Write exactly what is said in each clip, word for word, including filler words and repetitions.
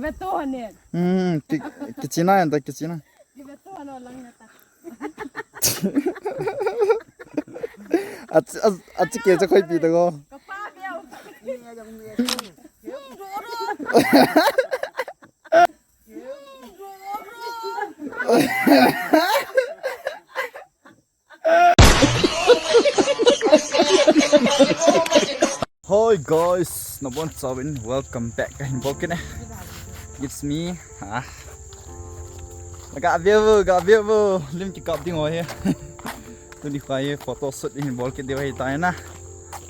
Ve to ne. Hmm, ki, kichina yan ta, kichina. Ve to no lang na ta. A, a, a, chi ke cha khoi pi ta go. Ka pa bia. Hi guys, nabonchauvin welcome back kahin bol kit e. It's me. Ah. Ga view, ga view. Lim kikap ding ho hi. Tuni kho hi photo shoot hin bol kit diu ahitai na.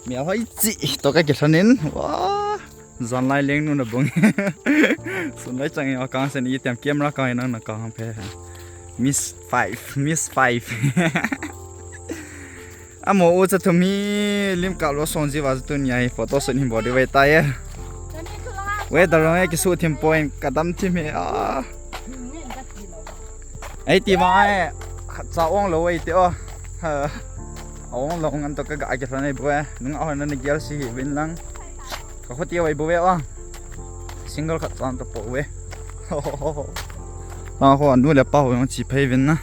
Mel hoi chi toh kakilhon in. Wah. Janlai leng nu nabang. Sunlai chang a kang sen item camera kang nang na kang phe. Miss five, Miss five. Amo u cha thum hi lim kap lou song jiuva tunia hi photo shoot hin bol diu ahitai. Weather jong e kisu thim poi kadam thim hi a. Ei ti vang e khat cha ong lou ei ti o. Ha. Ong lou ngan toh kaga kilhon ei bou e. Nunga hon na gel si hi vin lang. Ka khoti wai bou ve a. Single khat chan ta pou ve. Ha ho, anu le pa ho jong chi phei vin na.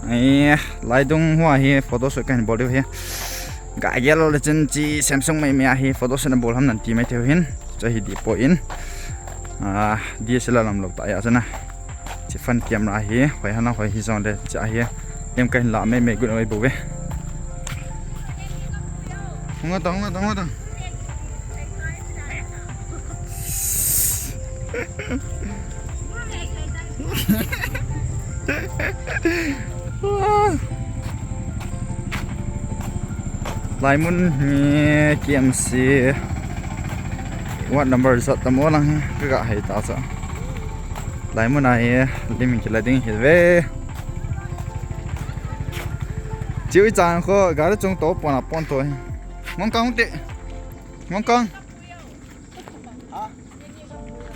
Ai, lai dung hua hi photo shoot kahin bol diu hi. Ga gel le chin chi Samsung mai mai hi photo shoot na bol ham nan ti mai theu hin. Cha hi di po in. Ah, D S L R lam lou ta ya chana. Chi fan camera hi, hoi hana hoi hi jong le cha hi. Em kahin la mai mai gun wai bou ve. Hung ta, hung ta, hung ta. Lai mun hi K M C. What number is that? Tamo lang hi kaga hei ta cha. Lai mun a hi lim kila ding hi ve. Chiu i chang kho gari chung to pon a pon to hi. Ngong kang te. Ngong kang.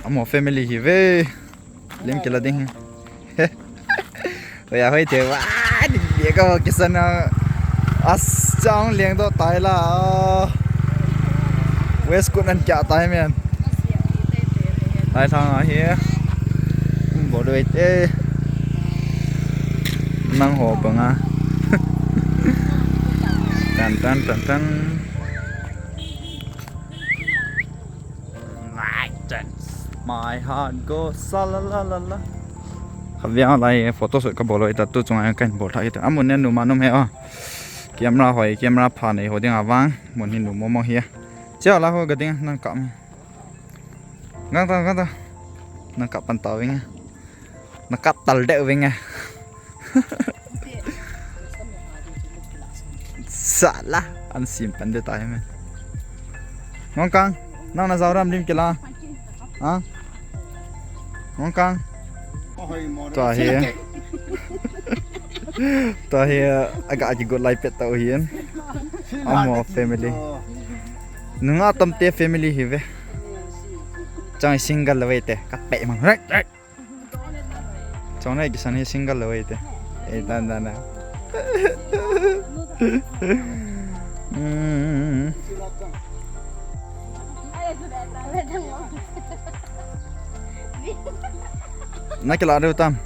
Amo family hi ve. Lim kila ding hi. Hoi a hoi te va. Dia ka kisan a. As chang leng do tai la. West kut nan kya tai men. Lai thang a hi. Bo doi te. Nang ho banga. Tan tan tan tan. My heart goes sa la la la la. Khatvei lai photo shoot kabol lou ita tu chunga kahin bol tha ita. Amun ne numa num he o. Camera hoi, camera pha nei ho ding avang. Mun hi num mo mo hi. Chia la ho ga ding nan kam. Ngang ta, ngang ta. Nan kap pan ta ving. Na kap tal deh ving e. Sala, an sim pan de tai me. Ngong kang, nang na jao ram lim kila. Ha? Ngong kang. Tua hi. Tua hi, aga agi good life pet tau hi en. Amo family. Nunga tam te family hi ve. Chang single le ve te, kat pe mang. Right, right. Chong na kisan hi single lo ite. Eh, dan, dan, dan. Mm. Na kila ru tam.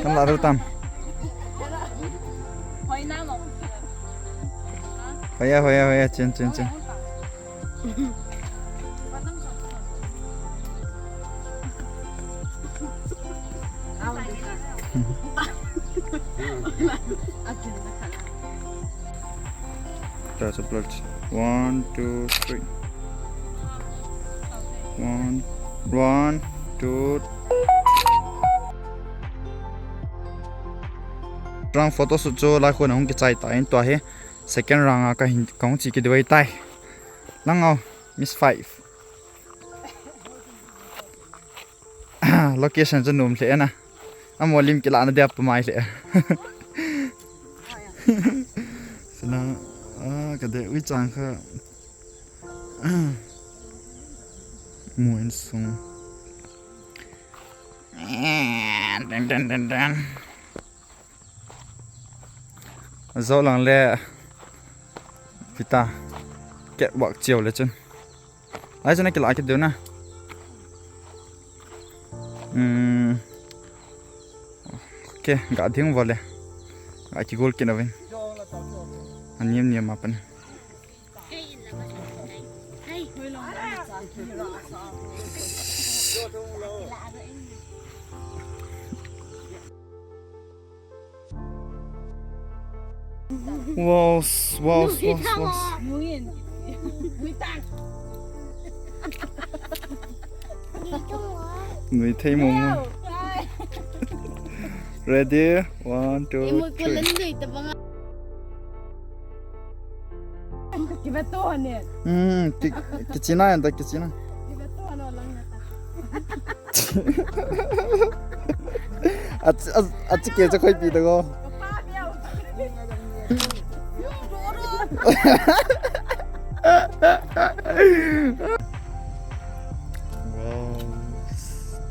Kila ru tam. Hoya, hoya, hoya, chin, chin, chin. That's a plot. One, two, three. One, one, two. Round photo shoot chu lai khun a hung kichai ta in tua hi. Second round a ka hin, ka hung chi kit diu ahitai. Lang o, Miss Five. Location chu nom lheh na. Amo lim kila na dia pu mai lheh. Sina, ah, ka de ui chang kha. Mu in sung. Ten, ten, ten, ten. Zo lang le. Pita. Catwalk chiu le chun. Lai chun a kila kit diu na. Hmm. Okay, ga ding vale. Ga kigol kit uvin. Aniam niam apan. Wow, wow, wow, wow. Nui thei mong mong. Ready? One, two, three. Kibeto ne. Hmm, ki, kichina yan ta, kichina. Kibeto ne lang na ta. Ach, ach, achi ke cha khoi pi ta go. Wow.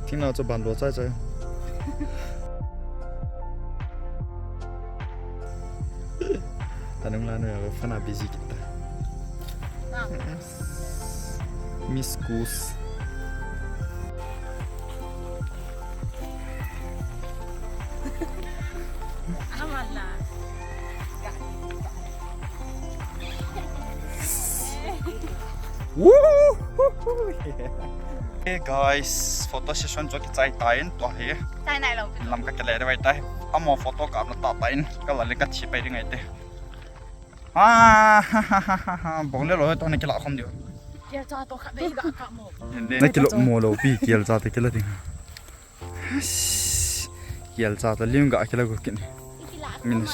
Thina chu ban lo chai chai. Tanung la nu ya fana busy kita. Miss Goose. Woo! Hey guys, photo session chu kichai tan tua hi. Chai nai lo. Lam ka kile de vai tai. Amo photo ka na ta ta in ka la le ka chi pai ding ai te. Ah, ha, ha, ha, ha, ha. Bong le lo to ne kila khom diu. Kia cha to kha be ga ka mo. Na kilo mo lo pi kial cha te kila ding. Kial cha ta lim ga kila go kin. Min.